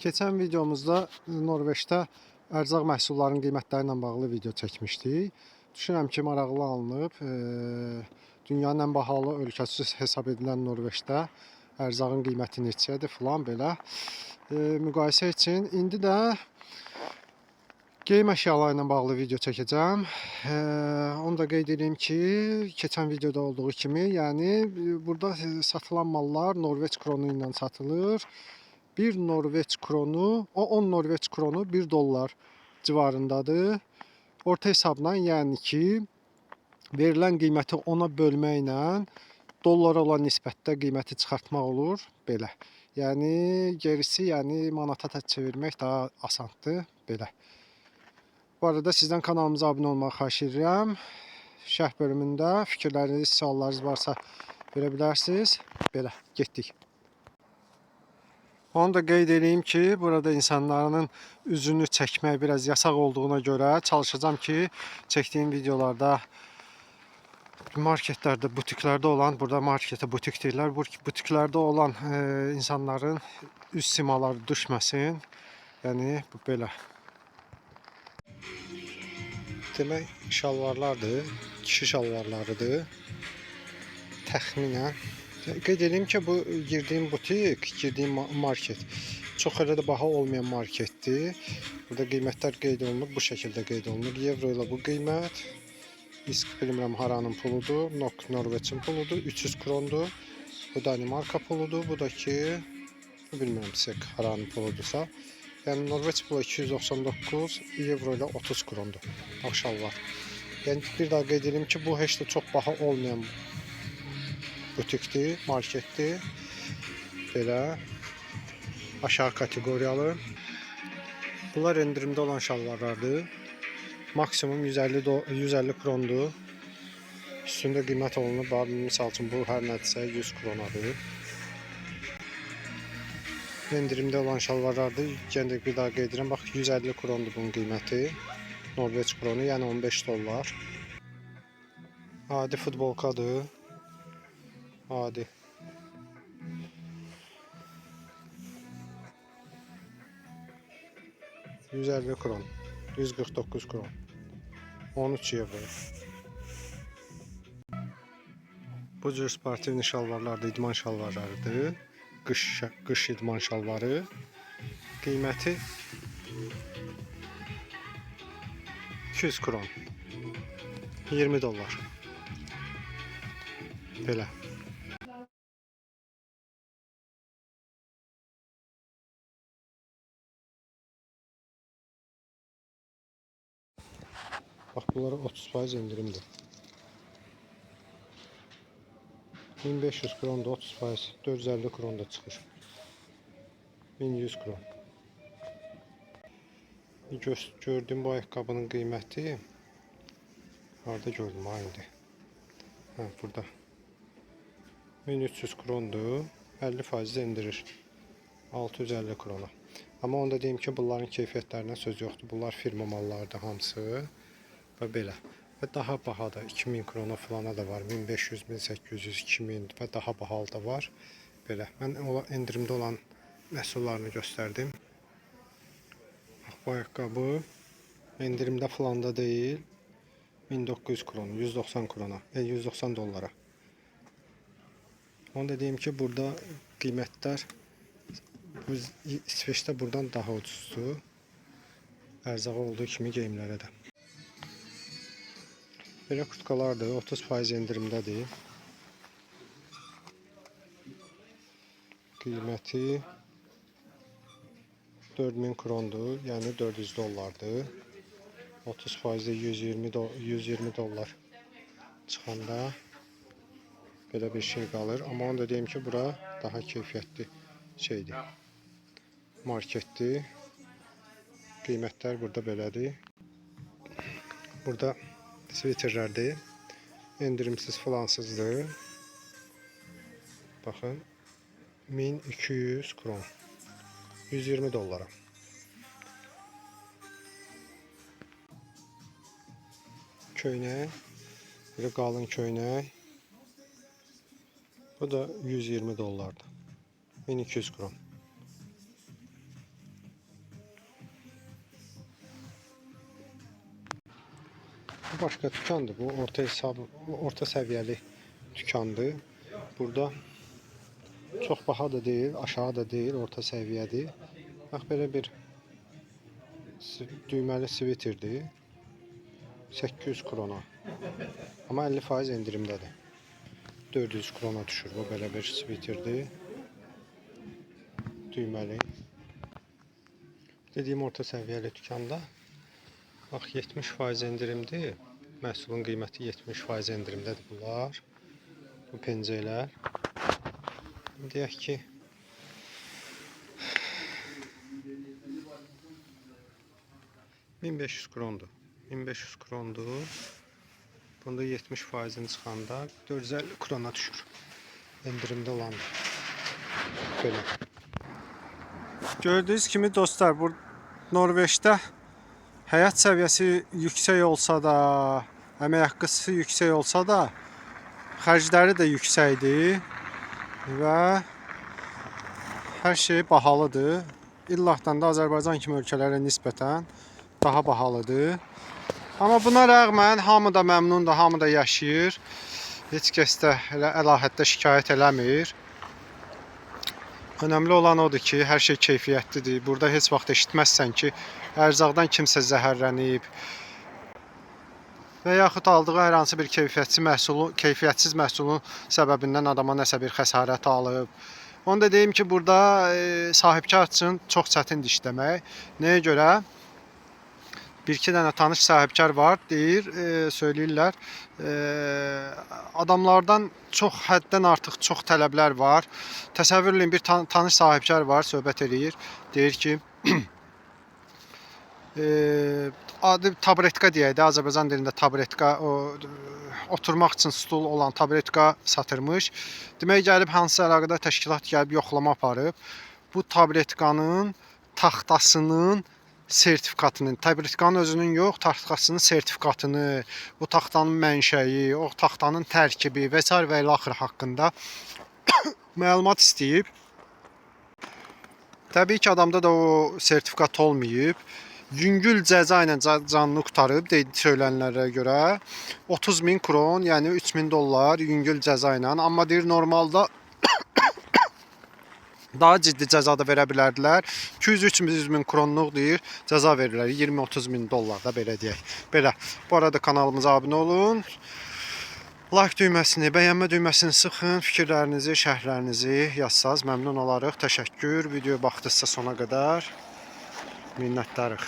Keçən videomuzda Norveçdə ərzaq məhsullarının qiymətləri ilə bağlı video çəkmişdik. Düşünürəm ki, maraqlı alınıb. Dünyanın ən bahalı ölkəsi hesab edilən Norveçdə ərzağın qiyməti neçədir filan belə. Müqayisə üçün indi də geyim əşyaları ilə bağlı video çəkəcəm. Onu da qeyd edeyim ki, keçən videoda olduğu kimi, yəni burada satılan mallar Norveç kronu ilə satılır. Bir Norveç kronu, o 10 Norveç kronu 1 dollar civarındadır. Orta hesabla, yəni ki, verilən qiyməti ona bölməklə dollara olan nisbətdə qiyməti çıxartmaq olur belə. Yəni gerisi, yəni manata da çevirmək daha asandır belə. Bu arada sizdən kanalımıza abunə olmağı xahiş edirəm. Şərh bölümündə fikirləriniz, suallarınız varsa verə bilərsiniz. Belə, getdik. Onu da qeyd edeyim ki, burada insanların üzünü çəkmək biraz yasaq olduğuna görə çalışacağam ki, çəkdiyim videolarda marketlərdə, butiklərdə olan, burada marketə butik deyirlər, bu butiklərdə olan insanların üz simaları düşməsin. Yəni bu belə. Demək şalvarlardır, kişi şalvarlarıdır. Təxminən. Qeyd edeyim ki, bu girdiyim butik, girdiyim market çox elə də baha olmayan marketdir. Burada qiymətlər qeyd olunur, bu şəkildə qeyd olunur. Evro ilə bu qiymət. İSK bilmirəm haranın puludur. NOK Norveçin puludur. 300 krondur. Bu Danimarka puludur. Bu da ki, bilmirəm SEK haranın puludursa. Yəni Norveç pulu 299, evro ilə 30 krondur. Maşallah. Yəni bir daha qeyd edeyim ki, bu heç də çox baha olmayan butikdir, marketdir. Belə aşağı kateqoriyalı. Bunlar endirimdə olan şalvarlardır. Maksimum 150 krondur. Üstündə qiymət olunub. Bax, misal üçün bu hər nədirsə 100 kronadır. Endirimdə olan şalvarlardır. Yenə də bir daha qeyd edirəm. Bax 150 krondur bunun qiyməti. Norveç kronu, yəni 15 dollar. Adi futbolkadır. Adi. ...150 kron, 149 kron, 13 evro. Bu cür sportivni şalvarlar da idman şalvarlarıdır. Qış idman şalvarı. Qiyməti 200 kron, 20 dollar. Belə. Bax bunlara 30% endirimdir. 1500 kron da 30%, 450 kron da çıxır. 1100 kron. Gördüyüm bu ayaqqabının qiyməti harda gördüm ha indi? Hə, burada. 1300 krondur. 50% endirir. 650 krona. Amma onu da deyim ki, bunların keyfiyyətlərinə söz yoxdur. Bunlar firma mallarıdır hamısı. Və belə. Və daha baha da 2000 krona falana da var. 1500, 1800, 2000 və daha bahalı da var. Belə. Mən endirimdə olan məhsullarını göstərdim. Bax bu ayaqqabı endirimdə falan da deyil. 1900 kron, 190 krona, 190 dollara. Onu da deyim ki, burada qiymətlər bu İsveçdə buradan daha ucuzdur. Ərzağa olduğu kimi geyimlərə də. Belə kurtkalardır, 30% endirimdədir. Qiyməti 4000 krondur, yəni 400 dollardır. 30% 120 dollar çıxanda belə bir şey qalır. Amma onu da deyim ki, bura daha keyfiyyətli şeydir. Marketdir. Qiymətlər burada belədir. Burada sviterlərdir. Endirimsiz falansızdır. Baxın. 1200 kron. 120 dollara. Köynək. Belə qalın köynək. Bu da 120 dollardır. 1200 kron. Bu başqa dükandır. Bu orta hesab, orta səviyyəli dükandır. Burada çox baha da deyil, aşağı da deyil, orta səviyyədir. Bax belə bir düyməli sviterdir. 800 krona. Amma 50% endirimdədir. 400 krona düşür. Bu belə bir sviterdir. Düyməli. Dediyim orta səviyyəli dükanda bax 70% endirimdir. Məhsulun qiyməti 70% endirimdədir bunlar. Bu pencəklər. Deyək ki 1500 krondur. 1500 krondur. Bunda 70%-ni çıxanda 450 krona düşür. Endirimdə olan belə. Gördüyünüz kimi dostlar, bu Norveçdə həyat səviyyəsi yüksək olsa da, əmək haqqısı yüksək olsa da, xərcləri də yüksəkdir və hər şey bahalıdır. İllahdan da Azərbaycan kimi ölkələrə nisbətən daha bahalıdır. Amma buna rəğmən hamı da məmnundur, hamı da yaşayır. Heç kəs də elə əlahəddə şikayət eləmir. Önəmli olan odur ki, hər şey keyfiyyətlidir. Burada heç vaxt eşitməzsən ki, ərzaqdan kimsə zəhərlənib və yaxud aldığı hər hansı bir keyfiyyətsiz məhsulun səbəbindən adama nəsə bir xəsarət alıb. Onu da deyim ki, burada sahibkar üçün çox çətindir işləmək. Nəyə görə? Bir-iki dənə tanış sahibkar var, deyir, söyləyirlər. Adamlardan çox həddən artıq çox tələblər var. Təsəvvür eləyin, bir tanış sahibkar var, söhbət eləyir. Deyir ki, adı taburetka deyək də, Azərbaycan dilində taburetka, o oturmaq üçün stul olan taburetka satırmış. Demək gəlib hansısa əlaqədar təşkilat gəlib yoxlama aparıb. Bu taburetkanın taxtasının sertifikatının, taburetkanın özünün yox, taxtasının sertifikatını, bu taxtanın mənşəyi, o taxtanın tərkibi və sair və ilaxır haqqında məlumat istəyib. Təbii ki, adamda da o sertifikat olmayıb. Yüngül cəza ilə canını qurtarıb, deyil söylənənlərə görə 30 min kron, yəni 3000 dollar yüngül cəza ilə. Amma deyir normalda daha ciddi cəza da verə bilərdilər. 200-300 min kronluq deyir, cəza verirlər. 20-30 min dollar da belə deyək. Belə. Bu arada kanalımıza abunə olun. Like düyməsini, bəyənmə düyməsini sıxın, fikirlərinizi, şərhlərinizi yazsaz məmnun olarıq. Təşəkkür. Videoya baxdıqsa sona qədər minnətdarıq.